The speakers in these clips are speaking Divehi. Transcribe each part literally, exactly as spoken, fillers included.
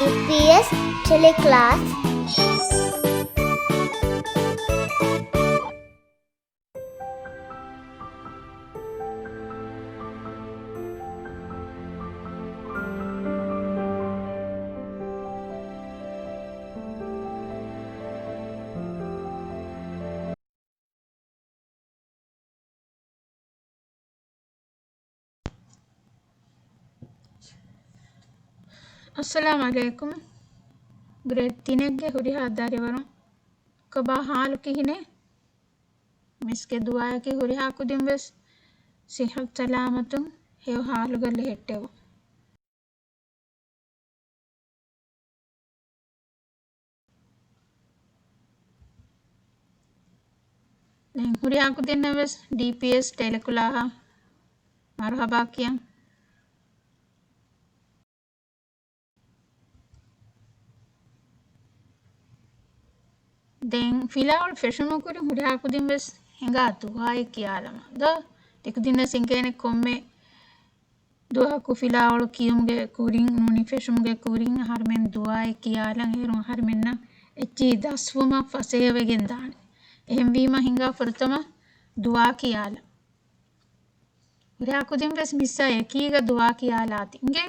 ޑީޕީއެސް ޓެލެކްލާސް. އައްސަލާމް ޢަލައިކުމް. ގްރޭޑް ތިނެއްގެ ހުރިހާ ދަރިވަރުން، ކޮބާ ޙާލު ކިހިނެއް؟ މިސްގެ ދުޢާއަކީ ހުރިހާ ކުދިން ވެސް ޞިއްޙަތު ސަލާމަތުން ހެޔޮ ޙާލުގަ ލެހެއްޓެވުން. ދެން ހުރިހާ ކުދިންނަށް ވެސް ޑީޕީއެސް ޓެލެކްލާހަށް މަރުޙަބާ ކިޔަން. ދެން ފިލާވަޅު ފެށުމުގެ ކުރިން ހުރިހާ ކުދިން ވެސް ހިނގާ ދުޢާއެއް ކިޔާލަމާ ދޯ؟ ތިކުދިންނަށް އިނގޭނެ ކޮންމެ ދުވަހަކު ފިލާވަޅު ކިޔުމުގެ ކުރިން ނޫނީ ފެށުމުގެ ކުރިން އަހަރުމެން ދުޢާއެއް ކިޔާލަން. އޭރުން އަހަރުމެންނަށް އެއްޗިހި ދަސްވުމަށް ފަސޭހަވެގެން ދާނެ. އެހެންވީމަ ހިނގާ ފުރަތަމަ ދުޢާ ކިޔާލަން. ހުރިހާ ކުދިން ވެސް މިސްއާ އެކީގަ ދުޢާ ކިޔާލާތި އިނގޭ.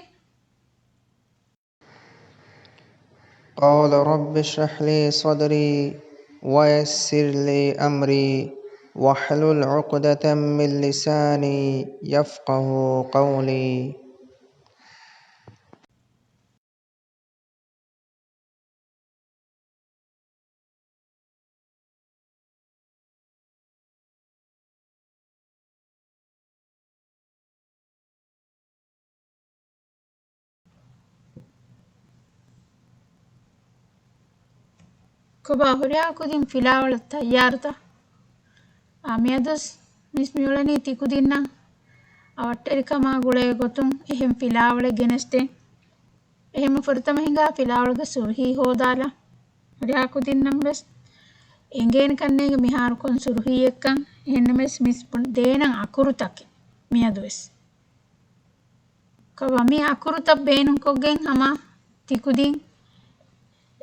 قال رب اشرح لي صدري ويسر لي أمري واحلل عقدة من لساني يفقه قولي. ކޮބާ ހުރިހާ ކުދިން ފިލާވަޅަށް ތައްޔާރުތަ؟ އާ، މިއަދުސް މިސް މިއުޅެނީ ތިކުދިންނަށް އަވަށްޓެރިކަމާ ގުޅޭ ގޮތުން އެހެން ފިލާވަޅެއް ގެނެސްދޭން. އެހެންމެ ފުރަތަމަ ހިނގާ ފިލާވަޅުގެ ސުރުހީ ހޯދާލަ. ހުރިހާ ކުދިންނަށް ވެސް އެނގޭނެ ކަންނޭނގެ މިހާރު ކޮން ސުރުހީއެއްކަން. އެހެންނަމަވެސް މިސް ދޭނަން އަކުރުތަކެއް މިއަދުވެސް. ކޮބާ މި އަކުރުތައް ބޭނުންކޮށްގެން ހަމަ ތިކުދިން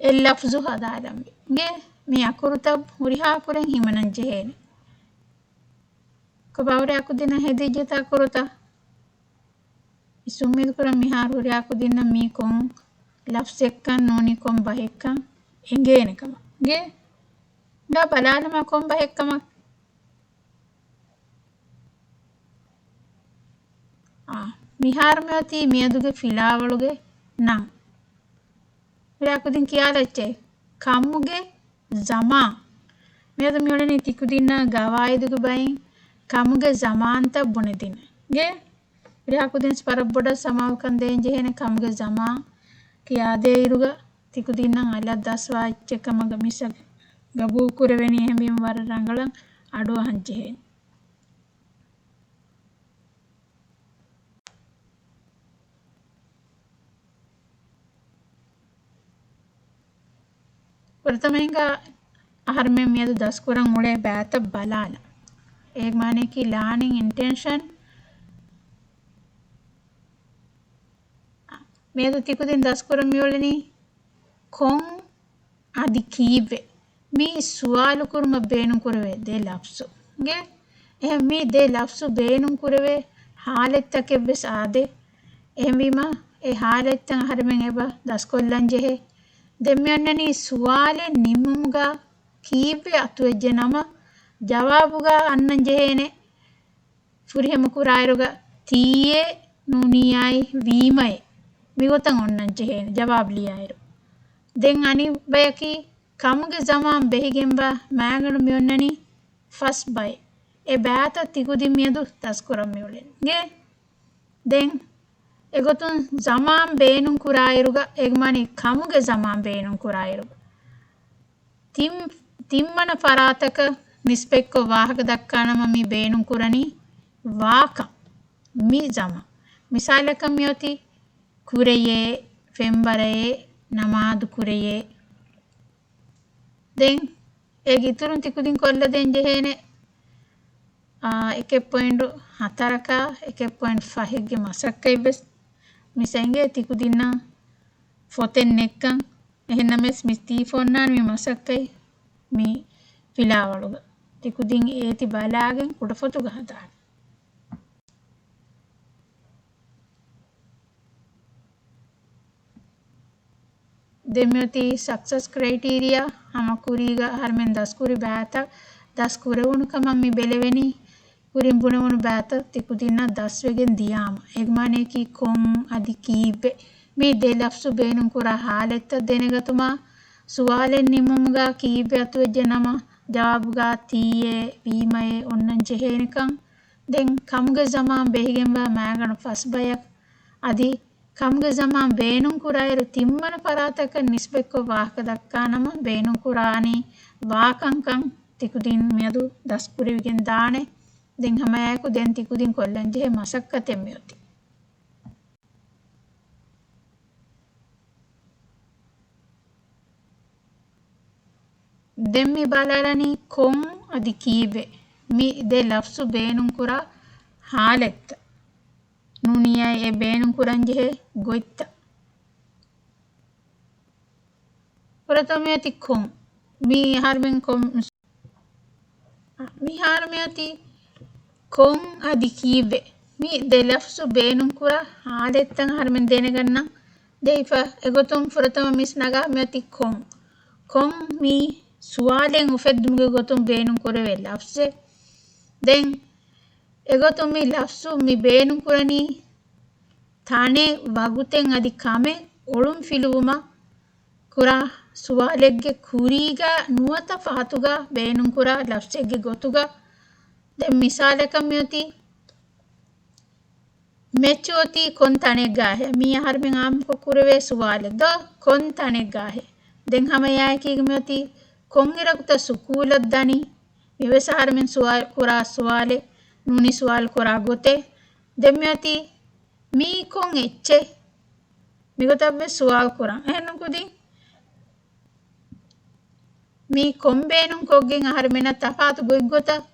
އެއް ލަފްޒު ހަދާލަންވީ. އިނގޭ މި އަކުރުތައް ހުރިހާ ކުރެން ހިމަނަން ޖެހޭނެ. ކޮބާ ހުރިހާ ކުދިންނަށް ހެދިއްޖެތަ އަކުރުތައް؟ މިސް އުއްމީދު ކުރަން މިހާރު ހުރިހާ ކުދިންނަށް މީ ކޮން ލަފްޒެއްކަން ނޫނީ ކޮން ބަހެއްކަން އެނގޭނެ ކަމަށް. އިނގޭ؟ އިނގާ ބަލާލަމާ ކޮން ބަހެއްކަމަށް. އާ، މިހާރު މިއޮތީ މިއަދުގެ ފިލާވަޅުގެ ނަން. ހުރިހާ ކުދިން ކިޔާލައްޗޭ. ކަމުގެ ޒަމާން. މިއަދު މިއުޅެނީ ތިކުދިންނަށް ގަވާއިދުގެ ބައިން ކަމުގެ ޒަމާންތައް ބުނެދިނެ. އިނގޭ؟ ހުރިހާ ކުދިން ވަރަށް ބޮޑަށް ސަމާލުކަން ދޭން ޖެހޭނެ ކަމުގެ ޒަމާން ކިޔާދޭއިރުގަ ތިކުދިންނަށް އަލަށް ދަސްވާ އެއްޗެއް ކަމަށް މިސްއަށް ގަބޫލު ކުރެވެނީ. އެހެންވީމަ ވަރަށް ރަނގަޅަށް އަޑުއަހަން ޖެހޭނެ. ފުރަތަމަ ހިނގާ އަހަރުމެން މިއަދު ދަސްކުރަން އުޅޭ ބައިތައް ބަލާލަ. އޭގެ މާނަޔަކީ ލާނިން އިންޓެންޝަން. މިއަދު ތިކުދިން ދަސްކުރަން މިއުޅެނީ ކޮން އަދި ކީއްވެ؟ މީ ސުވާލު ކުރުމަށް ބޭނުން ކުރެވޭ ދެ ލަފްޒު. އިނގޭ؟ އެހެން މީ ދެ ލަފްޒު ބޭނުން ކުރެވޭ ހާލަތްތަކެއް ވެސް އާދޭ. އެހެންވީމަ، އެ ހާލަތްތައް އަހަރެމެން އެބަ ދަސްކޮށްލަން ޖެހޭ. ދެން މި އޮންނަނީ ސުވާލެއް ނިންމުމުގަ ކީއްވެ އަތުވެއްޖެ ނަމަ، ޖަވާބުގަ އަންނަން ޖެހޭނެ. ފުރިހަމަ ކުރާއިރުގަ ތީއޭ ނޫނީއާއި ވީމައޭ މިގޮތަށް އޮންނަން ޖެހޭނެ ޖަވާބު ލިޔާއިރު. ދެން އަނެއް ބަޔަކީ ކަމުގެ ޒަމާން ބެހިގެންވާ މައިގަނޑު މިއޮންނަނީ ފަސް ބައެއް. އެ ބައިތައް ތިކުދިން މިއަދު ދަސްކުރަން މިއުޅެނީ. އިނގޭ؟ ދެން އެގޮތުން ޒަމާން ބޭނުން ކުރާއިރުގަ، އޭގެމާނީ ކަމުގެ ޒަމާން ބޭނުން ކުރާއިރުގަ، ތިން، ތިންވަނަ ފަރާތަކަށް ނިސްބަތްކޮށް ވާހަކަ ދައްކާނަމަ މި ބޭނުން ކުރަނީ ވާކަން، މި ޒަމާން. މިސާލަކަށް މިއޮތީ ކުރެޔޭ، ފެންވަރަޔޭ، ނަމާދު ކުރެޔޭ. ދެން އޭގެ އިތުރުން ތިކުދިން ކޮށްލަދޭން ޖެހޭނެ، އާ، އެކެއް ޕޮއިންޓު ހަތަރަކާ އެކެއް ޕޮއިންޓު ފަހެއްގެ މަސައްކަތްވެސް. މިސް އެނގޭ ތިކުދިންނަށް ފޮތެއް ނެތްކަން. އެހެންނަމަވެސް މި ތީފަ އޮންނާނީ މި މަސައްކަތް މި ފިލާވަޅުގަ. ތިކުދިން އޭތި ބަލާގެން ކުޑަފޮތުގަ ހަދާނެ. ދެން މިއޮތީ ސަކްސަސް ކްރައިޓީރިއާ. ހަމަ ކުރީގަ އަހަރުމެން ދަސްކުރި ބައިތައް ދަސް ކުރެވުނު ކަމަށް މި ބެލެވެނީ. ކުރިން ބުނެވުނު ބައިތައް ތިކުދިންނަށް ދަސްވެގެން ދިޔާމަ، އޭގެ މާނަޔަކީ ކޮން އަދި ކީއްވެ؟ މި ދެ ލަފްޒު ބޭނުންކުރާ ހާލަތްތައް ދެނެގަތުމާ، ސުވާލެއް ނިމުމުގަ ކީއްވެ އަތުވެއްޖެ ނަމަ، ޖަވާބުގަ ތީއޭ ވީމައޭ އޮންނަން ޖެހޭނެކަން. ދެން ކަމުގެ ޒަމާން ބެހިގެންވާ މައިގަނޑު ފަސް ބަޔަކަށް އަދި ކަމުގެ ޒަމާން ބޭނުންކުރާއިރު ތިންވަނަ ފަރާތަކަށް ނިސްބަތްކޮށް ވާހަކަ ދައްކާ ނަމަ، ބޭނުންކުރާނީ ވާކަންކަން ތިކުދިން މިއަދު ދަސްކުރެވިގެން ދާނެ. ދެން ހަމައެކު ދެން ތިކުދިން ކޮށްލަން ޖެހޭ މަސައްކަތެއް މިއޮތީ. ދެން މި ބަލާލަނީ ކޮން އަދި ކީއްވެ؟ މި ދެ ލަފްޒު ބޭނުންކުރާ ހާލަތްތައް. ނޫނީ އެ ބޭނުންކުރަން ޖެހޭ ގޮތްތައް. ފުރަތަމަ މިއޮތީ ކޮން. މީ އަހަރުމެން ކޮން، މިހާރު މިއޮތީ ކޮން އަދި ކީއްވެ؟ މި ދެ ލަފްޒު ބޭނުންކުރާ ހާލަތްތައް އަހަރުމެން ދެނެގަންނަން. ދެން އެގޮތުން ފުރަތަމަ މިސް ނަގާ މިއޮތީ ކޮން. ކޮން މީ ސުވާލެއް އުފެއްދުމުގެ ގޮތުން ބޭނުންކުރެވޭ ލަފްޒެއް. ދެން އެގޮތުން މި ލަފްޒު މި ބޭނުންކުރަނީ ތަނެއް، ވަގުތެއް އަދި ކަމެއް އޮޅުންފިލުވުމަށް ކުރާ ސުވާލެއްގެ ކުރީގަ ނުވަތަ ފަހަތުގަ ބޭނުންކުރާ ލަފްޒެއްގެ ގޮތުގަ. ދެން މިސާލަކަށް މިއޮތީ، މެޗު އޮތީ ކޮން ތަނެއްގަހޭ؟ މީ އަހަރުމެން އާއްމުކޮށް ކުރެވޭ ސުވާލެއް ދޯ؟ ކޮން ތަނެއްގަހޭ؟ ދެން ހަމަ އެއާއެކީގަ މިއޮތީ ކޮންއިރަކުތަ ސުކޫލަށް ދަނީ؟ މިވެސް އަހަރުމެން ސުވާލު ކުރާ ސުވާލެއް ނޫނީ ސުވާލު ކުރާ ގޮތެއް. ދެން މިއޮތީ މީ ކޮން އެއްޗެއް؟ މިގޮތަށްވެސް ސުވާލު ކުރަން. އެހެންނުކުދިން މީ ކޮން ބޭނުންކޮށްގެން އަހަރުމެންނަށް ތަފާތު ގޮތްގޮތަށް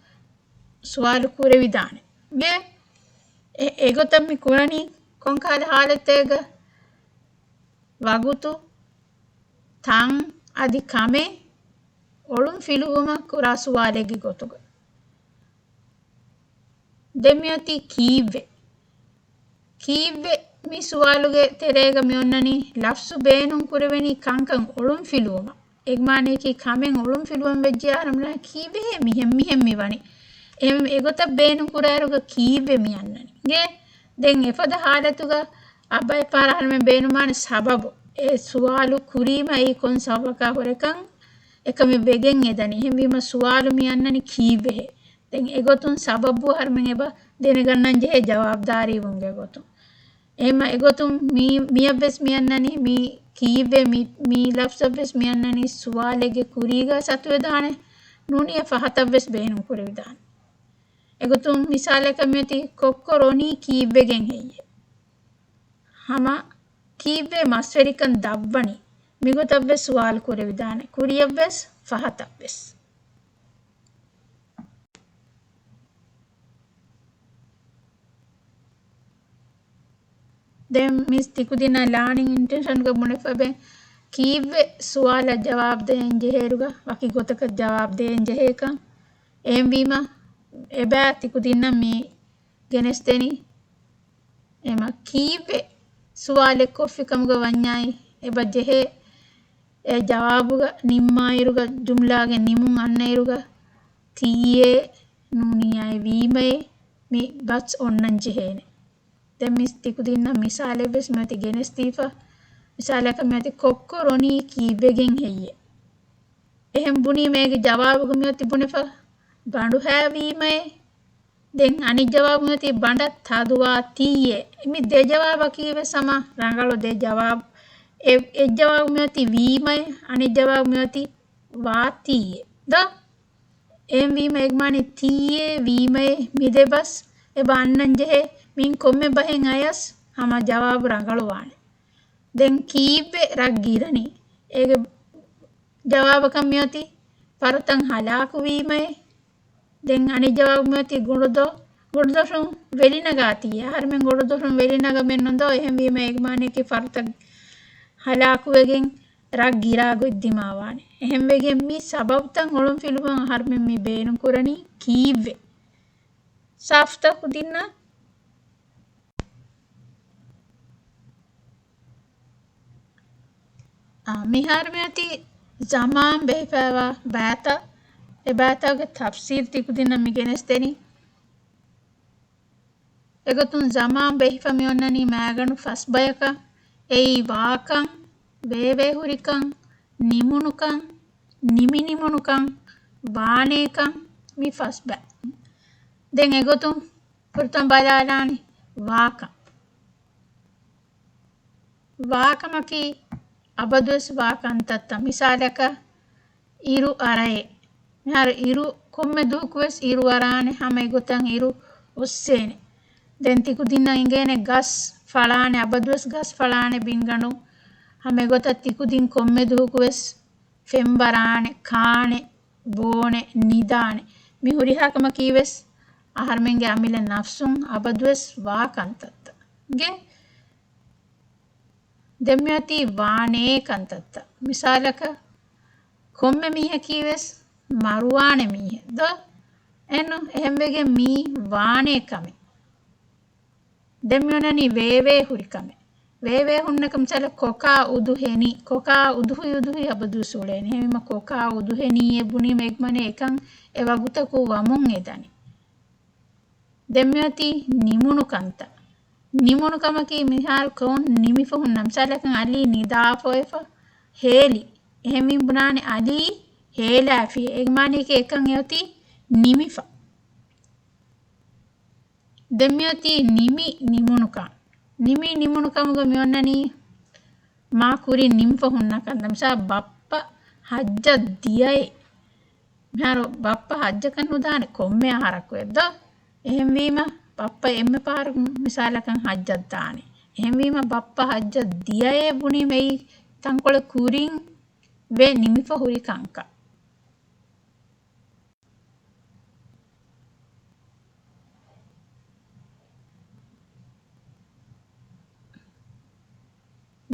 ސުވާލު ކުރެވިދާނެ. ގެ އެ-، އެގޮތަށް މި ކުރަނީ ކޮންކަހަލަ ހާލަތެއްގަ؟ ވަގުތު، ތަން އަދި ކަމެއް އޮޅުން ފިލުވުމަށް ކުރާ ސުވާލެއްގެ ގޮތުގަ. ދެން މިއޮތީ ކީއްވެ؟ ކީއްވެ މި ސުވާލުގެ ތެރޭގަ މި އޮންނަނީ ލަފްޒު ބޭނުން ކުރެވެނީ ކަންކަން އޮޅުން ފިލުވުމަށް. އެ މާނަޔަކީ ކަމެއް އޮޅުން ފިލުވަން ވެއްޖެ އަހަރުމެންނަށް ކީއްވެހޭ މިހެން، މިހެން މި ވަނީ؟ އެހެން އެގޮތަށް ބޭނުން ކުރާއިރުގަ ކީއްވެ މި އަންނަނީ؟ ގެ ދެން އެފަދަ ހާލަތުގަ އަ، ބައެއް ފަހަރަށް އަހަރުމެން ބޭނުމާނެ ސަބަބު. އެ ސުވާލު ކުރީމަ އެއީ ކޮން ސަބަބަކާ ހުރެކަން އެކަމެއް ވެގެން އެދަނީ. އެހެންވީމަ ސުވާލު މި އަންނަނީ ކީއްވެހޭ؟ ދެން އެގޮތުން ސަބަބު އަހަރުމެން އެބަ ދެނެގަންނަން ޖެހޭ ޖަވާބުދާރީވުމުގެ ގޮތުން. އެހެންމަ އެގޮތުން މީ، މިއަށްވެސް މި އަންނަނީ މީ ކީއްވެ، މި، މީ ލަފްޒަށްވެސް މި އަންނަނީ ސުވާލެއްގެ ކުރީގަ ސަތުވެދާނެ. ނޫނީ ފަހަތަށްވެސް ބޭނުން ކުރެވިދާނެ. އެގޮތުން މިސާލަކަށް މިއޮތީ ކޮއްކޮ ރޮނީ ކީއްވެގެން ހެއްޔެވެ؟ ހަމަ ކީއްވެ މަސްވެރިކަން ދަށްވަނީ؟ މިގޮތަށްވެސް ސުވާލު ކުރެވިދާނެ، ކުރިއަށްވެސް ފަހަތަށްވެސް. ދެން މިސް ތިކުދިންނަށް ލާނިން އިންޓެންޝަންގަ ބުނެފަ އެބަ ކީއްވެ ސުވާލަށް ޖަވާބު ދޭން ޖެހޭއިރުގަ ވަކި ގޮތަކަށް ޖަވާބު ދޭން ޖެހޭކަން. އެހެންވީމަ އެބަ ތިކުދިންނަށް މި ގެނެސްދެނީ. އެމަ ކީއްވެ ސުވާލެއް ކޮށްފި ކަމުގަ ވަންޏާއި، އެބަ ޖެހޭ އެ ޖަވާބުގަ ނިންމާއިރުގަ، ޖުމްލާގެ ނިމުން އަންނައިރުގަ، ތީއޭ ނޫނީއާއި ވީމައޭ މި ބަސް އޮންނަން ޖެހޭނެ. ދެން މިސް ތިކުދިންނަށް މިސާލެއްވެސް މިއޮތީ ގެނެސްދީފަ. މިސާލަކަށް މިއޮތީ ކޮއްކޮ ރޮނީ ކީއްވެގެން ހެއްޔެވެ؟ އެހެން ބުނީމަ އޭގެ ޖަވާބުގަ މިއޮތީ ބުނެފަ ބަނޑުހައިވީމައޭ. ދެން އަނެއް ޖަވާބު މިއޮތީ ބަނޑަށް ތަދުވާ ތީއޭ. މި ދެ ޖަވާބަކީ ވެސް ހަމަ ރަނގަޅު ދެ ޖަވާބު. އެ، އެއް ޖަވާބު މިއޮތީ ވީމައޭ، އަނެއް ޖަވާބު މިއޮތީ ވާތީއޭ. ދޯ؟ އެހެންވީމަ އޭގެ މާނަ ތީއޭ ވީމައޭ މި ދެ ބަސް އެބަ އަންނަން ޖެހޭ. މިއިން ކޮންމެ ބަހެއް އަޔަސް ހަމަ ޖަވާބު ރަނގަޅުވާނެ. ދެން ކީއްވެ ރަށް ގިރަނީ؟ އޭގެ ޖަވާބަކަށް މިއޮތީ ފަރުތައް ހަލާކުވީމައޭ. ދެން އަނެއް ޖަވާބު މިއޮތީ ގުނޑުދޮށް، ގުނޑުދޮށުން ވެލިނަގާތީ. އަހަރުމެން ގުނޑުދޮށުން ވެލިނަގަމެއްނު ދޯ؟ އެހެންވީމަ އޭގެ މާނަޔަކީ ފަރުތައް ހަލާކުވެގެން ރަށް ގިރާގޮތް ދިމާވާނެ. އެހެންވެގެން މި ސަބަބުތައް އޮޅުންފިލުވަން އަހަރުމެން މި ބޭނުން ކުރަނީ ކީއްވެ؟ ސާފުތައް ކުދިންނަށް. އާ، މިހާރު މިއޮތީ ޒަމާން ބެހިފައިވާ ބައިތައް، އެ ބައިތަކުގެ ތަފްސީލް ތިކުދިންނަށް މި ގެނެސްދެނީ. އެގޮތުން ޒަމާން ބެހިފަ މި އޮންނަނީ މައިގަނޑު ފަސް ބަޔަކަށް. އެއީ ވާކަން، ވޭވޭހުރިކަން، ނިމުނުކަން، ނިމިނިމުނުކަން، ވާނޭކަން، މި ފަސް ބައި. ދެން އެގޮތުން ފުރަތަމަ ބަލާލާނީ ވާކަން. ވާކަމަކީ އަބަދުވެސް ވާ ކަންތައްތައް. މިސާލަކަށް، އިރު އަރައޭ. މިހާރު އިރު ކޮންމެ ދުވަހަކުވެސް އިރު އަރާނެ، ހަމަ އެގޮތަށް އިރު އޮއްސޭނެ. ދެން ތިކުދިންނަށް އިނގޭނެ ގަސް ފަޅާނެ، އަބަދުވެސް ގަސް ފަޅާނެ ބިންގަނޑު. ހަމަ އެގޮތަށް ތިކުދިން ކޮންމެ ދުވަހަކުވެސް ފެންވަރާނެ، ކާނެ، ބޯނެ، ނިދާނެ. މި ހުރިހާ ކަމަކީވެސް އަހަރުމެންގެ އަމިއްލަ ނަފްސުން އަބަދުވެސް ވާ ކަންތައްތައް. އިނގޭ؟ ދެން މިއޮތީ ވާނޭ ކަންތައްތައް. މިސާލަކަށް، ކޮންމެ މީހަކީވެސް މަރުވާނެ މީހެއް ދޯ؟ އެންނު އެހެންވެގެން މީ ވާނޭ ކަމެއް. ދެން މިއޮންނަނީ ވޭވޭ ހުރި ކަމެއް. ވޭވޭ ހުންނަކަމަށް މިސާލަށް ކޮކާ އުދުހެނީ، ކޮކާ އުދުހުއި އުދުހުއި އަބަދުވެސް އުޅޭނެ. އެހެންވީމަ ކޮކާ އުދުހެނީއޭ ބުނީމަ އެގްމަނޭ އެކަން އެ ވަގުތަކު ވަމުން އެދަނީ. ދެން މިއޮތީ ނިމުނު ކަންތައް. ނިމުނު ކަމަކީ މިހާރު ކޮން ނިމިފަ ހުންނަ. މިސާލަކަށް އަލީ ނިދާފަ އޮތްފަ ހޭލި. އެހެންވީމަ ބުނާނެ އަލީ ހޭލާފި. އެގްމާނީކީ އެކަން އެއޮތީ ނިމިފަ. ދެން މިއޮތީ ނިމި ނިމުނުކަން. ނިމި ނިމުނުކަމުގަ މިއޮންނަނީ މާ ކުރިން ނިމިފަ ހުންނަ ކަންތައް. މިސާ ބައްޕަ ހައްޖަށް ދިޔައޭ. މިހާރު ބައްޕަ ހައްޖަކަށް ނުދާނެ ކޮންމެ އަހަރަކު އެއްދޯ. އެހެންވީމަ ބައްޕަ އެންމެ ފަހަރު މިސާލަކަށް ހައްޖަށް ދާނެ. އެހެންވީމަ ބައްޕަ ހައްޖަށް ދިޔައޭ ބުނީމަ އެއީ ތަންކޮޅެއް ކުރިން ވެ ނިމިފަ ހުރި ކަންކަން.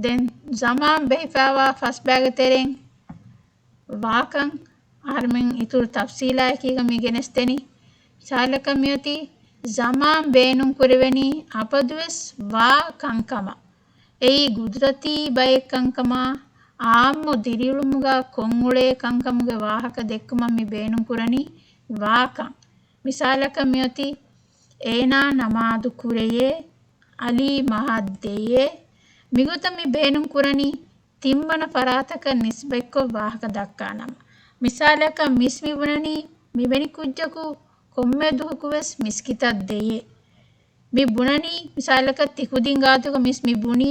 ދެން ޒަމާން ބެހިފައިވާ ފަސްބައިގެ ތެރެއިން ވާކަން އަހަރުމެން އިތުރު ތަފްސީލާއެކީގަ މި ގެނެސްދެނީ. މިސާލަކަށް މިއޮތީ ޒަމާން ބޭނުން ކުރެވެނީ އަބަދުވެސް ވާ ކަންކަމަށް. އެއީ ގުދުރަތީ ބައެއް ކަންކަމާ، އާއްމު ދިރިއުޅުމުގަ ކޮށްއުޅޭ ކަންކަމުގެ ވާހަކަ ދެއްކުމަށް މި ބޭނުން ކުރަނީ ވާކަން. މިސާލަކަށް މިއޮތީ އޭނާ ނަމާދު ކުރެޔޭ، އަލީ މަހަށް ދެޔޭ. މިގޮތަށް މި ބޭނުން ކުރަނީ ތިންވަނަ ފަރާތަކަށް ނިސްބަތްކޮށް ވާހަކަ ދައްކާ ނަމަ. މިސާލަކަށް މިސް މި ބުނަނީ މިވެނި ކުއްޖަކު ކޮންމެ ދުވަހަކުވެސް މިސްކިތަށް ދެޔޭ. މި ބުނަނީ މިސާލަކަށް ތިކުދިން ގާތުގަ މިސް މި ބުނީ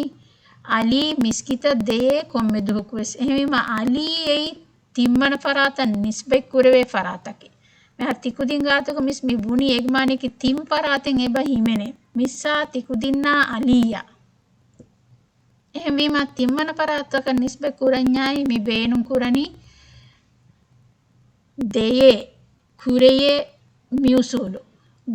އަލީ މިސްކިތަށް ދެޔޭ ކޮންމެ ދުވަހަކުވެސް. އެހެންވީމަ އަލީ އެއީ ތިންވަނަ ފަރާތަށް ނިސްބަތް ކުރެވޭ ފަރާތަކީ. މިހާރު ތިކުދިން ގާތުގަ މިސް މި ބުނީ އެގްމާނީކީ ތިން ފަރާތެއް އެބަ ހިމެނޭ. މިސްއާ ތިކުދިންނާ އަލީއާ. އެހެންވީމަ ތިންވަނަ ފަރާތަކަށް ނިސްބަތް ކުރަންޏާއި މި ބޭނުން ކުރަނީ ދެޔޭ، ކުރެޔޭ މިއުސޫލު.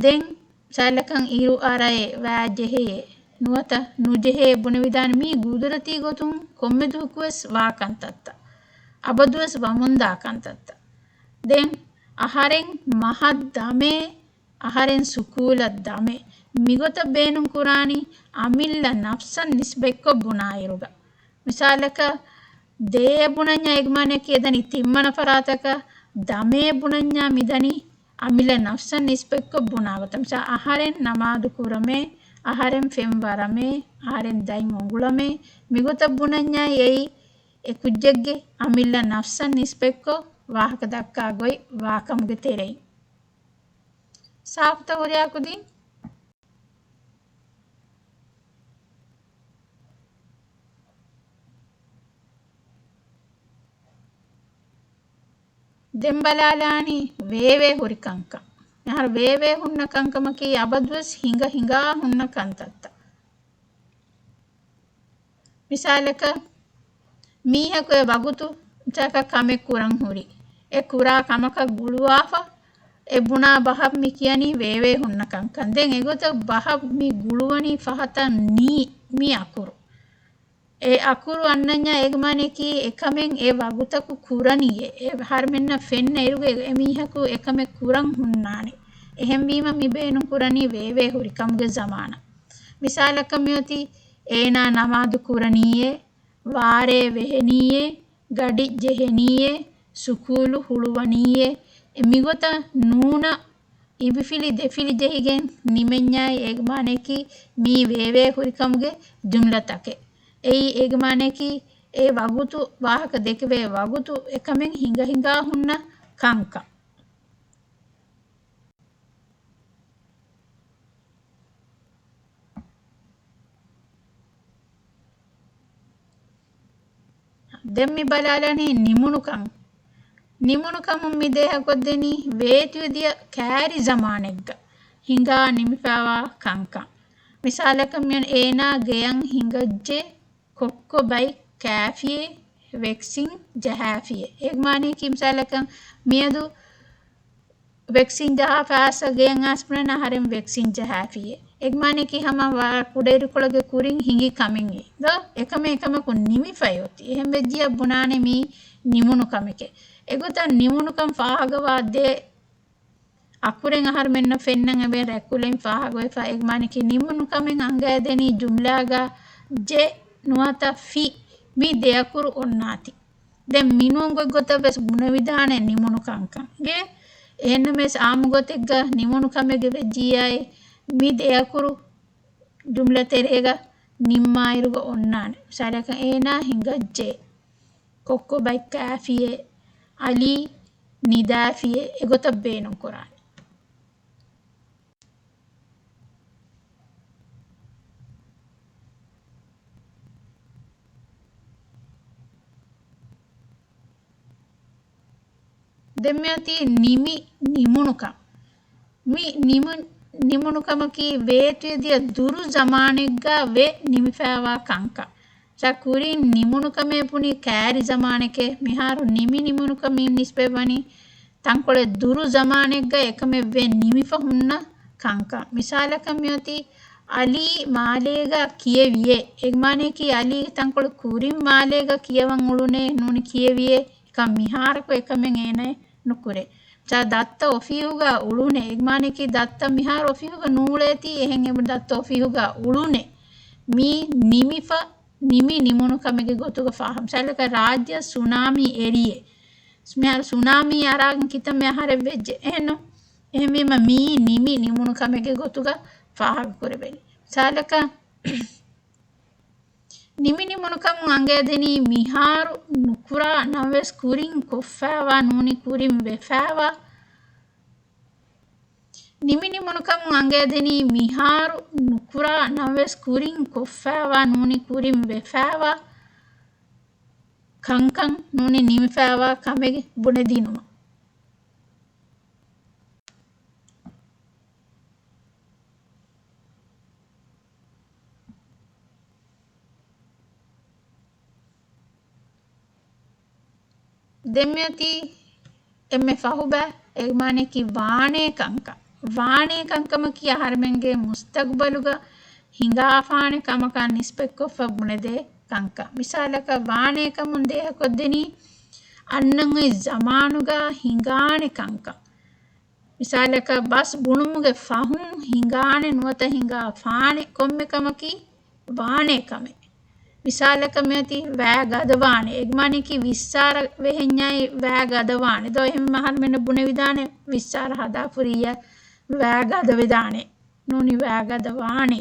ދެން މިސާލަކަށް އިރު އަރައޭ، ވާ ޖެހެޔޭ، ނުވަތަ ނުޖެހޭ ބުނެވިދާނެ މީ ގުދުރަތީ ގޮތުން ކޮންމެ ދުވަހަކުވެސް ވާ ކަންތައްތައް. އަބަދުވެސް ވަމުންދާ ކަންތައްތައް. ދެން އަހަރެން މަހަށް ދަމޭ، އަހަރެން ސުކޫލަށް ދަމޭ. މިގޮތަށް ބޭނުން ކުރާނީ އަމިއްލަ ނަފްސަށް ނިސްބަތްކޮށް ބުނާއިރުގަ. މިސާލަކަށް، ދެޔޭ ބުނަންޏާ އެގްމާނެއް ކިޔަދަނީ ތިންވަނަ ފަރާތަކަށް، ދަމޭ ބުނަންޏާ މިދަނީ އަމިއްލަ ނަފްސަށް ނިސްބަތްކޮށް ބުނާ ގޮތަށް. މިސާ، އަހަރެން ނަމާދު ކުރަމޭ، އަހަރެން ފެން ވަރަމޭ، އަހަރެން ދަތް އުނގުޅަމޭ، މިގޮތަށް ބުނަންޏާ އެއީ އެ ކުއްޖެއްގެ އަމިއްލަ ނަފްސަށް ނިސްބަތްކޮށް ވާހަކަ ދައްކާ ގޮތް ވާކަމުގެ ތެރެއިން. ސާފުތައް ހުރިހާ ކުދިން؟ ދެން ބަލާލާނީ ވޭވޭ ހުރި ކަންކަން. މިހާރު ވޭވޭ ހުންނަ ކަންކަމަކީ އަބަދުވެސް ހިނގަ ހިނގާ ހުންނަ ކަންތައްތައް. މިސާލަކަށް، މީހަކު އެ ވަގުތު މިސާލަކަށް ކަމެއް ކުރަން ހުރި. އެ ކުރާ ކަމަކަށް ގުޅުވާފަ، އެ ބުނާ ބަހަށް މި ކިޔަނީ ވޭވޭ ހުންނަ ކަންކަން. ދެން އެގޮތަށް ބަހަށް މި ގުޅުވަނީ ފަހަތަށް ނީ މި އަކުރު. އެ އަކުރު އަންނަންޏާ އޭގެ މާނަޔަކީ އެކަމެއް އެ ވަގުތަކު ކުރަނީއޭ. އެ އަހަރުމެންނަށް ފެންނަ އިރުގައި އެމީހަކު އެކަމެއް ކުރަން ހުންނާނެ. އެހެންވީމަ މި ބޭނުން ކުރަނީ ވޭވޭ ހުރިކަމުގެ ޒަމާނަށް. މިސާލަކަށް މިއޮތީ އޭނާ ނަމާދު ކުރަނީއޭ، ވާރޭ ވެހެނީއޭ، ގަޑި ޖެހެނީއޭ، ސުކޫލު ހުޅުވަނީއޭ، އެ މިގޮތަށް ނޫނަށް އިބިފިލި ދެފިލި ޖެހިގެން ނިމެންޏާއި އޭގެ މާނަޔަކީ މީ ވޭވޭ ހުރިކަމުގެ ޖުމްލަތަކެއް. އެއީ އޭގެ މާނަޔަކީ އެ ވަގުތު ވާހަކަ ދެކެވޭ ވަގުތު އެކަމެއް ހިނގަ ހިނގާ ހުންނަ ކަންކަން. ދެން މި ބަލާލަނީ ނިމުނުކަން. ނިމުނުކަމުން މި ދޭހަކޮށްދެނީ ވޭތުވެދިޔަ ކައިރި ޒަމާނެއްގަ ހިނގާ ނިމިފައިވާ ކަންކަން. މިސާލަކަށް މިއޮން އޭނާ ގެޔަށް ހިނގައްޖެ ކޮއްކޮ ބައި ކާފިއޭ ވެކްސިން ޖަހާފިއޭ. އޭގެ މާނަޔަކީ މިސާލަކަށް މިއަދު ވެކްސިން ޖަހާ ފައިސާ ގެޔަށް އައިސް ބުނަން އަހަރެން ވެކްސިން ޖަހާފިއޭ. އެގެ މާނަޔަކީ ހަމަ ވަރަށް ކުޑައިރުކޮޅެއްގެ ކުރިން ހިނގި ކަމެއް އެއީ. ދޯ އެކަމެއް އެކަމަކު ނިމިފައި އޮތީ. އެހެން ވެއްޖިއްޔާ ބުނާނެ މީ ނިމުނު ކަމެކޭ. އެގޮތަށް ނިމުނުކަން ފާހަގަވާ ދޭ އަކުރެއް އަހަރުމެންނަށް ފެންނަން އެބަ ރެކުލެން ފާހަގަވެފަ. އެގެ މާނަޔަކީ ނިމުނު ކަމެއް އަނގައިދެނީ ޖުމްލާގަ ޖެ ނުވަތަ ފި މި ދެ އަކުރު އޮންނާތީ. ދެން މިނޫން ގޮތްގޮތަށް ވެސް ބުނެވިދާނެ ނިމުނު ކަންކަން. ގެ އެހެންނަމަވެސް އާއްމު ގޮތެއްގަ ނިމުނު ކަމެއްގެ ވެއްޖިއްޔާއި މި ދެ އަކުރު ޖުމްލަ ތެރޭގަ ނިންމާއިރުގަ އޮންނާނެ. މިސާލަކަށް އޭނާ ހިނގައްޖެ ކޮއްކޮ ބައި ކާފިއޭ، އަލީ ނިދާފިއޭ އެގޮތަށް ބޭނުން ކުރާނެ. ދެން މިއޮތީ ނިމި ނިމުނުކަން. މި ނިމު-، ނިމުނުކަމަކީ ވޭތުވެދިޔަ ދުރު ޒަމާނެއްގަ ވެ ނިމިފައިވާ ކަންކަން. ސަ ކުރިން ނިމުނުކަމޭ ބުނީ ކައިރި ޒަމާނެކޭ. މިހާރު ނިމި ނިމުނުކަމީ ނިސްބަތްވަނީ ތަންކޮޅެއް ދުރު ޒަމާނެއްގަ އެކަމެއް ވެ ނިމިފަ ހުންނަ ކަންކަން. މިސާލަކަށް މިއޮތީ އަލީ މާލޭގަ ކިޔެވިއޭ. އެގެ މާނަޔަކީ އަލީ ތަންކޮޅެއް ކުރިން މާލޭގަ ކިޔަވަން އުޅުނޭ ނޫނީ ކިޔެވިއޭ. އެކަމް މިހާރަކު އެކަމެއް އޭނައެއް ނުކުރޭ. މިސާލަކަށް ދައްތަ އޮފީހުގަ އުޅުނޭ. އެގެ މާނަޔަކީ ދައްތަ މިހާރު އޮފީހުގަ ނޫޅޭތީ. އެހެން އެބަ ދައްތަ އޮފީހުގަ އުޅުނޭ. މީ ނިމިފަ، ނިމި ނިމުނު ކަމެއްގެ ގޮތުގަ ފާހަގަ. މިސާލަކަށް ރާއްޖެއަށް ސުނާމީ އެރިއޭ. މިހާރު ސުނާމީ އަރާގެން ކިތަންމެ އަހަރެއް ވެއްޖެ. އެހެންނު؟ އެހެންވީމަ މީ ނިމި ނިމުނު ކަމެއްގެ ގޮތުގަ ފާހަގަ ކުރެވެނީ. މިސާލަކަށް ނިމި ނިމުނުކަމުން އަނގައިދެނީ މިހާރު ނުކުރާ ނަމަވެސް ކުރިން ކޮށްފައިވާ ނޫނީ ކުރިން ވެފައިވާ. ނިމި ނިމުނުކަމުން އަނގައިދެނީ މިހާރު ނުކުރާ ނަމަވެސް ކުރިން ކޮށްފައިވާ ނޫނީ ކުރިން ވެފައިވާ ކަންކަން ނޫނީ ނިމިފައިވާ ކަމެއް ބުނެދިނުމަށް. ދެން މިއޮތީ އެންމެ ފަހު ބައި، އޭގެ މާނަޔަކީ ވާނޭ ކަންކަން. ވާނޭ ކަންކަމަކީ އަހަރެމެންގެ މުސްތަގުބަލުގަ ހިނގާފާނެ ކަމަކާ ނިސްބަތްކޮށްފަ ބުނެދޭ ކަންކަން. މިސާލަކަށް ވާނޭ ކަމުން ދޭހަކޮށްދެނީ އަންނަން އޮތް ޒަމާނުގަ ހިނގާނެ ކަންކަން. މިސާލަކަށް ބަސް ބުނުމުގެ ފަހުން ހިނގާނެ ނުވަތަ ހިނގާފާނެ ކޮންމެ ކަމަކީ ވާނޭ ކަމެއް. މިސާލަކަށް މިއޮތީ ވައި ގަދަވާނެ. އޭގެ މާނަޔަކީ ވިއްސާރަ ވެހެންޏާއި ވައި ގަދަވާނެ. ދޯ އެހެން އަހަރެމެންނަށް ބުނެވިދާނެ ވިއްސާރަ ހަދާފުރިއްޔާ ވައި ގަދަވެދާނެ. ނޫނީ ވައި ގަދަވާނެ.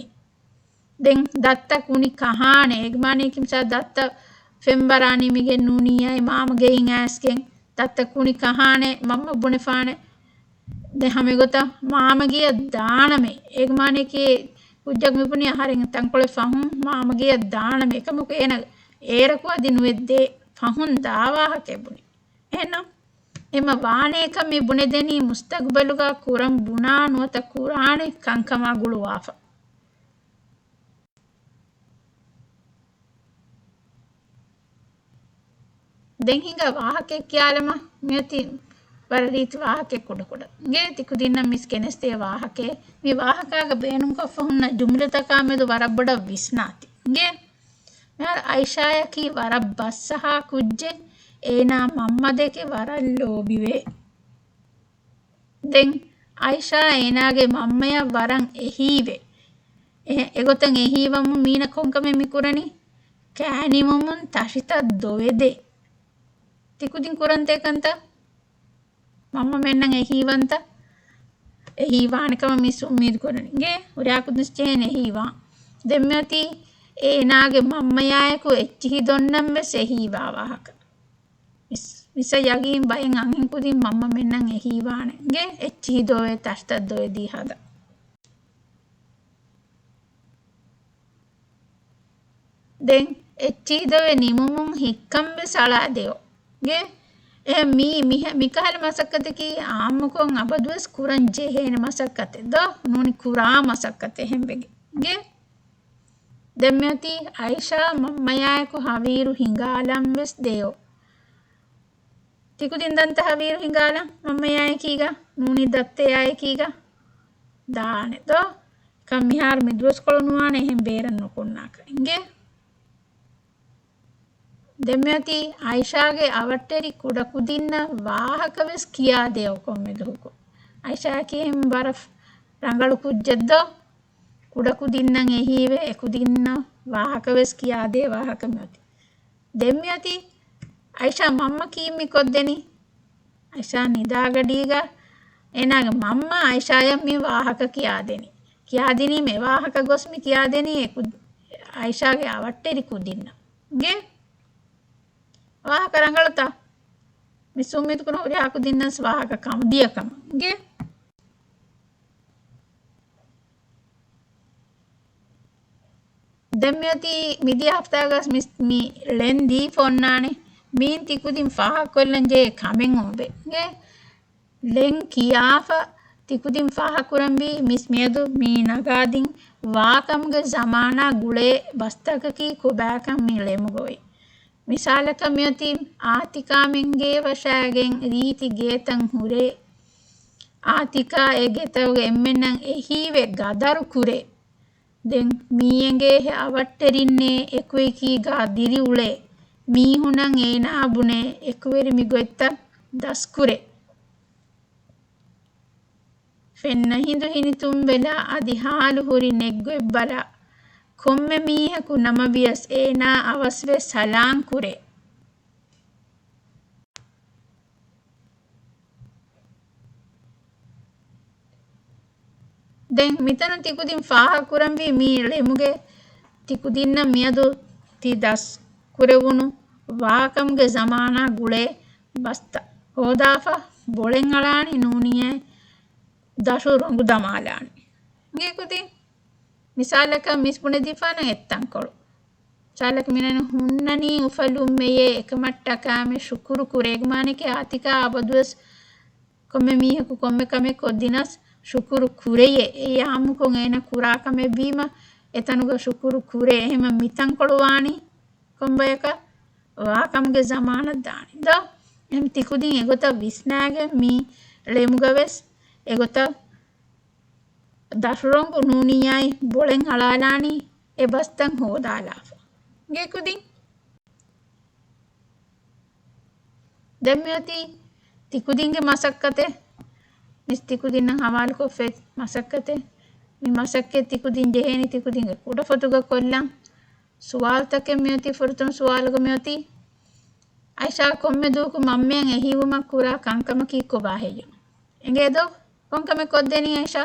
ދެން ދައްތަ ކުނި ކަހާނެ. އޭގެ މާނަޔަކީ މިސާލަށް ދައްތަ ފެންވަރާ ނިމިގެން ނޫނީ އައި މާމަ ގެއިން އައިސްގެން ދައްތަ ކުނި ކަހާނެ، މަންމަ ބުނެފާނެ. ދެން ހަމަ އެގޮތަށް މާމަ ގެޔަށް ދާނަމޭ. އޭގެ މާނަޔަކީ ކުއްޖަކު މިބުނީ އަހަރެން ތަންކޮޅެއް ފަހުން މާމަ ގެޔަށް ދާނަމޭ. އެކަމަކު އޭނަ އޭރަކު އަދި ނުވެއްދޭ ފަހުން ދާ ވާހަކައެއް ބުނި. އެހެންނަމަ އެމަ ވާނޭކަން މި ބުނެދެނީ މުސްތަގުބަލުގަ ކުރަން ބުނާ ނުވަތަ ކުރާނެ ކަންކަމާ ގުޅުވާފަ. ދެން ހިނގާ ވާހަކައެއް ކިޔާލަމާ، މިއޮތީ ވަރަށް ރީތި ވާހަކައެއް ކުޑަކުޑަ. އިނގޭ ތި ކުދިންނަށް މިސް ގެނެސްދޭ ވާހަކައެއް. މި ވާހަކާގަ ބޭނުންކޮށްފަ ހުންނަ ޖުމްލަތަކާ މެދު ވަރަށް ބޮޑަށް ވިސްނާތި. އިނގޭ؟ މިހާރު އައިޝާޔަކީ ވަރަށް ބަސްއަހާ ކުއްޖެއް، އޭނާ މަންމަދެކެ ވަރަށް ލޯބިވޭ. ދެން އައިޝާ އޭނާގެ މަންމަޔަށް ވަރަށް އެހީވޭ. އެ-، އެގޮތަށް އެހީވަމުން މީނަ ކޮންކަމެއް މި ކުރަނީ؟ ކާނިމުމުން ތަށިތައް ދޮވެދޭ. ތިކުދިން ކުރަންތޭ ކަންތައް؟ މަންމަމެންނަށް އެހީވަންތަ؟ އެހީވާނެ ކަމަށް މިސް އުއްމީދު ކުރަނީ. އިނގޭ، ހުރިހާ ކުދިން ޖެހޭނެ އެހީވާން. ދެން މިއޮތީ އޭނާގެ މަންމަޔާއެކު އެއްޗިހި ދޮންނަން ވެސް އެހީވާ ވާހަކަ. މިސް-، މިސްއަށް ޔަގީން ބައެއް އަންހެން ކުދިން މަންމަމެންނަށް އެހީވާނެ. އިނގޭ، އެއްޗިހި ދޮވެ ތަށިތައް ދޮވެދީ ހަދަ. ދެން އެއްޗިހި ދޮވެ ނިމުމުން ހިއްކަން ވެސް އަޅާ ދެއޮ. އިނގޭ، އެހެން މީ، މިހެ-، މިކަހަލަ މަސައްކަތަކީ އާއްމުކޮށް އަބަދުވެސް ކުރަން ޖެހޭނެ މަސައްކަތެއް ދޯ؟ ނޫނީ ކުރާ މަސައްކަތެއް ހެންވެގެން. އިނގޭ، ދެން މިއޮތީ އައިޝާ މަންމަޔާއެކު ހަވީރު ހިނގާލަން ވެސް ދެއޮ. ތިކުދިން ދަންތަ ހަވީރު ހިނގާލަން މަންމަޔާއެކީގަ، ނޫނީ ދައްތަޔާއެކީގަ ދާނެ ދޯ؟ ކަން މިހާރު މި ދުވަސްކޮޅު ނުވާނެ އެހެން ބޭރަށް ނުކުންނާކަށް. އިނގޭ؟ ދެން މިއޮތީ އައިޝާގެ އަވަށްޓެރި ކުޑަކުދިންނަށް ވާހަކަ ވެސް ކިޔާދެއޮ ކޮންމެ ދުވަހަކު. އައިޝާއަކީ އެހެން ވަރަށް ރަނގަޅު ކުއްޖެއް ދޯ؟ ކުޑަކުދިންނަށް އެހީވެ އެކުދިންނަށް ވާހަކަ ވެސް ކިޔާދޭ ވާހަކަ މިއޮތީ. ދެން މިއޮތީ އައިޝާ މަންމަ ކީއް މި ކޮށްދެނީ؟ އައިޝާ ނިދާގަޑީގަ އޭނާގެ މަންމަ އައިޝާޔަށް މި ވާހަކަ ކިޔާދެނީ. ކިޔާދިނީމެ ވާހަކަ ގޮސް މި ކިޔާދެނީ އެ ކު-، އައިޝާގެ އަވަށްޓެރި ކުދިންނަށް. އިނގޭ؟ ވާހަކަ ރަނގަޅުތަ؟ މިސް އުއްމީދު ކުރަން ހުރިހާ ކުދިންނަސް ވާހަކަ ކަމަށް ދިޔަ ކަމަށް. އިނގޭ؟ ދެން މިއޮތީ މިދިޔަ ހަފްތާގަސް މިސް މި ޅެން ދީފަ އޮންނާނެ. މީން ތިކުދިން ފާހަގަކޮށްލަން ޖެހޭ ކަމެއް އޮންވޭ. އިނގޭ؟ ޅެން ކިޔާފަ ތިކުދިން ފާހަގަކުރަންވީ މިސް މިއަދު މި ނަގާދިން ވާކަމުގެ ޒަމާނާ ގުޅޭ ބަސްތަކަކީ ކޮބާކަން މި ޅެމުގައި. މިސާލަކަށް މިއޮތީ އާތިކާމެންގޭ ވަށާގެން ރީތި ގޭތައް ހުރޭ. އާތިކާ އެ ގެތަކުގެ އެންމެންނަށް އެހީވެ ގަދަރު ކުރޭ. ދެން މީ އެނގޭހެ އަވަށްޓެރިންނޭ އެކުއެކީގާ ދިރިއުޅޭ. މީހުނަށް އޭނާ ބުނޭ އެކުވެރި މި ގޮތްތައް ދަސްކުރޭ. ފެންނަ ހިނދު ހިނިތުންވެލާ އަދި ހާލު ހުރި ނެތްގޮތްބަލާ، ކޮންމެ މީހަކު ނަމަވިޔަސް އޭނާ އަވަސްވެ ސަލާން ކުރޭ. ދެން މިތަނުން ތިކުދިން ފާހަގަކުރަންވީ މީ ޅެމުގެ ތިކުދިންނަށް މިއަދު ތި ދަސް ކުރެވުނު ވާކަމުގެ ޒަމާނާ ގުޅޭ ބަސްތައް ހޯދާފަ ބޮޅެން އަޅާނީ ނޫނިއްޔާ ދަށު ރޮނގު ދަމާލާނީ. އިނގޭ ކުދިން މިސާލަކަށް މިސް ބުނެދީފާނަ އެއްތަންކޮޅު. މިސާލަކަށް މިނަން ހުންނަނީ އުފަލުން މެޔޭ އެކަމަށްޓަކާމެ ޝުކުރު ކުރޭގެ މާނައަކީ އާތިކާ އަބަދުވެސް ކޮންމެ މީހަކު ކޮންމެ ކަމެއް ކޮށްދިނަސް ޝުކުރު ކުރެޔޭ. އެއީ އާއްމުކޮށް އޭނަ ކުރާ ކަމެއް ވީމަ އެތަނުގަ ޝުކުރު ކުރޭ. އެހެންމަ މިތަންކޮޅު ވާނީ ކޮންބަޔަކަށް ވާކަމުގެ ޒަމާނަށް ދާނީ ދޯ؟ އެހެން ތިކުދިން އެގޮތަށް ވިސްނާގެން މި ޅެމުގަވެސް އެގޮތަށް ދަށުރޮނގު ނޫނިއްޔާއި ބޮޅެން އަޅާލާނީ އެ ބަސްތައް ހޯދާލާފަ. އިނގޭ ކުދިން. ދެން މިއޮތީ ތިކުދިންގެ މަސައްކަތެއް. މިސް ތިކުދިންނަށް ހަވާލުކޮށްފައި މަސައްކަތެއް. މި މަސައްކަތް ތިކުދިން ޖެހޭނީ ތިކުދިންގެ ކުޑަފޮތުގަ ކޮށްލަން. ސުވާލުތަކެއް މިއޮތީ، ފުރަތަމަ ސުވާލުގަ މިއޮތީ، އައިޝާ ކޮންމެ ދުވަހަކު މަންމަޔަށް އެހީވުމަށް ކުރާ ކަންކަމަކީ ކޮބާ ހެއްޔޯ؟ އެނގޭ ދޯ؟ ކޮންކަމެއް ކޮށްދެނީ އައިޝާ؟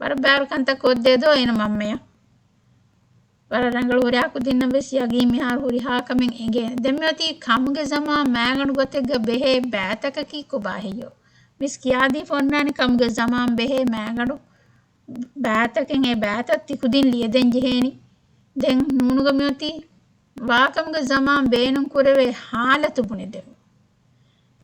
ވަރަށް ބާރު ކަންތައް ކޮށްދޭ ދޯ އޭނަ މަންމަޔަށް. ވަރަށް ރަނގަޅު ހުރިހާ ކުދިންނަށް ވެސް ޔަގީން މިހާރު ހުރިހާ ކަމެއް އެނގޭ. ދެން މިއޮތީ ކަމުގެ ޒަމާން މާގަނޑު ގޮތެއްގަ ބެހޭ ބައިތަކަކީ ކޮބާ ހެއްޔޯ؟ މިސް ކިޔާދީފަ އޮންނާނެ ކަމުގެ ޒަމާން ބެހޭ މާގަނޑު ބައިތަކެއް. އެ ބައިތައް ތިކުދިން ލިޔެދޭން ޖެހޭނީ. ދެން ނޫނުގަ މިއޮތީ ވާކަމުގެ ޒަމާން ބޭނުން ކުރެވޭ ހާލަތު ބުނެދެމުން.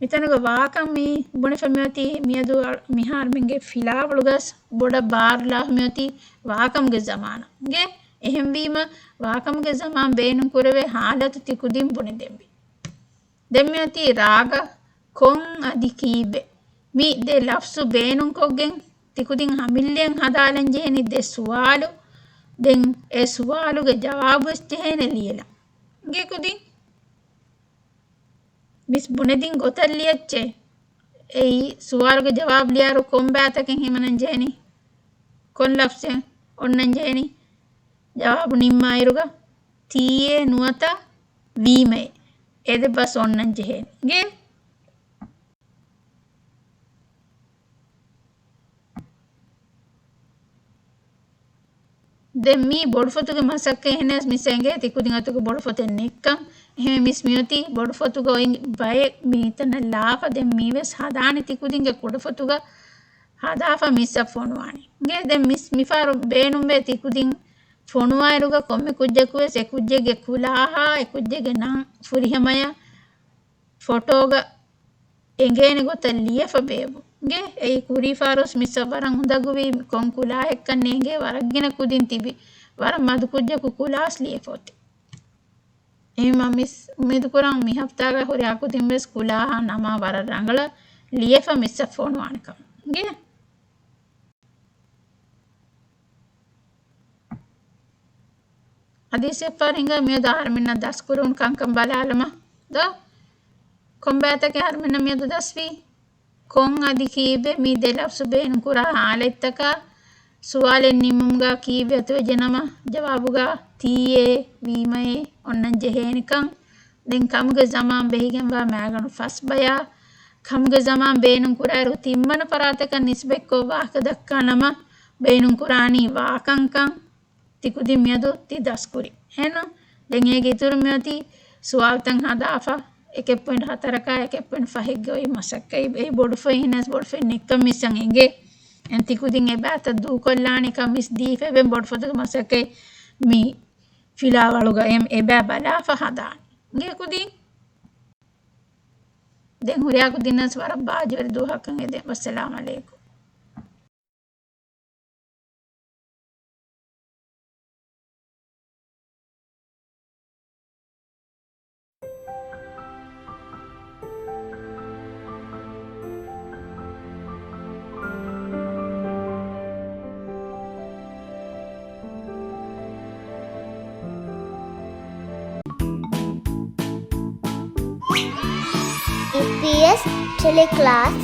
މިތަނުގަ ވާކަން މި ބުނެފަ މިއޮތީ މިއަދު މިހާރުމެންގެ ފިލާވަޅުގަސް ބޮޑަށް ބާރުލާފަ މިއޮތީ ވާކަމުގެ ޒަމާނަށް. އިނގޭ؟ އެހެންވީމަ ވާކަމުގެ ޒަމާން ބޭނުން ކުރެވޭ ހާލަތު ތިކުދިން ބުނެދެންވީ. ދެން މިއޮތީ ރާގަށް ކޮން އަދި ކީއްވެ؟ މި ދެ ލަފްޒު ބޭނުންކޮށްގެން ތިކުދިން އަމިއްލައަށް ހަދާލަން ޖެހެނީ ދެ ސުވާލު. ދެން އެ ސުވާލުގެ ޖަވާބުވެސް ޖެހޭނެ ލިޔެލަން. އިނގޭ ކުދިން. މިސް ބުނެދިން ގޮތަށް ލިޔައްޗޭ. އެއީ ސުވާލުގެ ޖަވާބު ލިޔާއިރު ކޮން ބައިތަކެއް ހިމަނަން ޖެހެނީ؟ ކޮން ލަފްޒެއް އޮންނަން ޖެހެނީ؟ ޖަވާބު ނިންމާއިރުގަ ތީއޭ ނުވަތަ ވީމައޭ. އެ ދެ ބަސް އޮންނަން ޖެހޭނެ. އިނގޭ؟ ދެން މީ ބޮޑުފޮތުގެ މަސައްކަތް ހެނަސް މިސް އެނގޭ ތިކުދިން އަތުގެ ބޮޑުފޮތެއް ނެއްކަން. އެހެން މިސް މިއޮތީ ބޮޑުފޮތުގަ އޮތް ބައެއް މީތަނަށް ލާފަ ދެން މީވެސް ހަދާނެ ތިކުދިންގެ ކުޑަފޮތުގަ ހަދާފަ މިސްއަށް ފޮނުވާނެ. އިނގޭ ދެން މިސް މިފަހަރު ބޭނުންވޭ ތިކުދިން ފޮނުވާއިރުގަ ކޮންމެ ކުއްޖަކުވެސް އެ ކުއްޖެއްގެ ކުލާހާ އެ ކުއްޖެއްގެ ނަން ފުރިހަމަޔަށް ފޮޓޯގަ އެނގޭނެ ގޮތަށް ލިޔެފަ ބޭއްވުން. އިނގޭ އެއީ ކުރީފާރުވެސް މިސްއަށް ވަރަށް އުނދަގޫވީ ކޮން ކުލާހެއްކަން ނޭނގޭ ވަރަށްގިނަ ކުދިން ތިބި ވަރަށް މަދު ކުއްޖަކު ކުލާސް ލިޔެފަ އޮތީ. އެހެންވީމަ މިސް އުއްމީދުކުރަން މި ހަފްތާގަ ހުރިހާ ކުދިންވެސް ކުލާހާ ނަމާ ވަރަށް ރަނގަޅަށް ލިޔެފަ މިސްއަށް ފޮނުވާނެ ކަމަށް. އިނގޭ؟ އަދި ސެފާރިންގ މިއަދު އަހަރުމެންނަށް ދަސްކުރުން ކަންކަން ބަލާލަމާ ދޯ؟ ކޮންބައިތަކެއް އަހަރުމެންނަށް މިއަދު ދަސްވީ؟ ކޮން އަދި ކީއްވެ މި ދެ ލަފްޒު ބޭނުންކުރާ ހާލަތްތަކާ ސުވާލެއް ނިންމުމުގަ ކީއްވެ އަތުވެއްޖެނަމަ ޖަވާބުގަ ތީއޭ ވީމައޭ އޮންނަން ޖެހޭނެކަން. ދެން ކަމުގެ ޒަމާން ބެހިގެންވާ މައިގަނޑު ފަސް ބަޔާ ކަމުގެ ޒަމާން ބޭނުންކުރާއިރު ތިންވަނަ ފަރާތަކަށް ނިސްބަތްކޮށް ވާހަކަ ދައްކާ ނަމަ ބޭނުންކުރާނީ ވާކަންކަން. ތިކުދިން މިއަދު ތި ދަސްކުރި. އެހެން ދެން އޭގެ އިތުރު މިއޮތީ ސުވާލުތައް ހަދާފަ އެކެއް ޕޮއިންޓް ހަތަރަކާ އެކެއް ޕޮއިންޓް ފަހެއްގެ އޮތް މަސައްކަތް. އެއީ ބޮޑު ފޮތް ހިނަސް ބޮޑު ފޮތް ނެއްކަން މިސްއަށް އެނގޭ. އެން ތިކުދިން އެބައިތައް ދޫކޮށްލާނެ ކަން މިސް ދީފަ އެބެން ބޮޑު ފޮތުގެ މަސައްކަތް މި ފިލާވަޅުގަ އެ އެބައި ބަލާފަ ހަދާނެ. އިނގޭ ކުދިން. ދެން ހުރިހާ ކުދިންނަސް ވަރަށް ބާޖުވެރި ދުވަހަކަށް އެދެން. ވައްސަލާމް އަލައިކުމް. އީޕީއެސް ޓެލެކްލާސް.